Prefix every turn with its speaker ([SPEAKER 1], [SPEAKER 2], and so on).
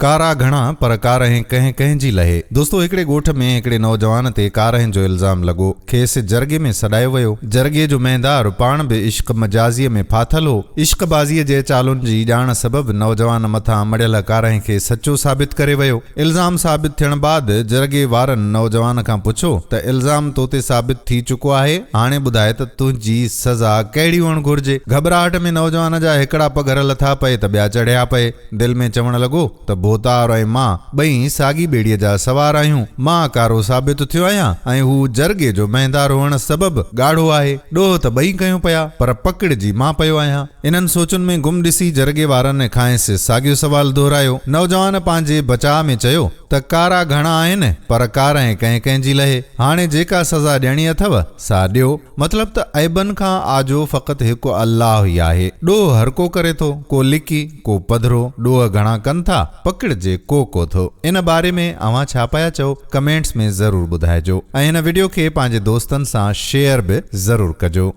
[SPEAKER 1] ڪارا گهڻا پر ڪارنهن ڪنهن ڪنهن جي لهي. دوستو هڪڙي ڳوٺ ۾ هڪڙي نوجوان تي ڪارنهن جو الزام لڳو. کيس جرڳي ۾ سڏايو ويو. جرڳي جو مهندار پاڻ به عشق مجازيء ۾ ڦاٿل هو. عشق بازيء جي چالن جي ڄاڻ سبب نوجوان مٿان مڙهيل ڪارنهن کي سچو ثابت ڪري ويو. الزام ثابت ٿيڻ بعد جرڳي وارن نوجوان کان پڇيو ته الزام تو تي ثابت ٿي چڪو آهي، هاڻي ٻڌاء ته تنهنجي سزا ڪهڙي هئڻ گهرجي؟ گهٻراهٽ ۾ نوجوان جا هڪڙا پگهر لٿا پئي ته ٻيا چڙهيا پئي. دل ۾ چوڻ لڳو ته ڀوتار ۽ مان ٻئي ساڳي ٻيڙيء جا سوار آهيون. مان ڪارو ثابت ٿيو آهيان ۽ هو جرڳي جو مهندار هئڻ سبب ڳاڙهو آهي. ڏوهه ته ٻئي ڪيون پيا، پر پڪڙجي مان پيو آهيان. انهن سوچن ۾ گم ڏسي جرڳي وارن کانئس ساڳيو سوال دهرايو. نوجوان پنهنجي بچاء ۾ چيو ته ڪارا گهڻا آهن، پر ڪارنهن ڪنهن ڪنهن جي لهي. هاڻي جيڪا سزا ڏيڻي اٿئو، سا ڏيو. مطلب ته عيبن کان آجو فقط هڪ الله ئي آهي. ڏوهه هر ڪو ڪري ٿو، ڪو لڪي، ڪو پڌرو، ڏوهه گهڻا ڪن ٿا، پڪڙجي ڪو ڪو ٿو. ان باري ۾ اوهان ڇا پيا چئو ڪمينٽس ۾ ضرور ٻڌائجو ۽ هن وڊيو کي پنهنجي دوستن سان شيئر به ضرور ڪجو.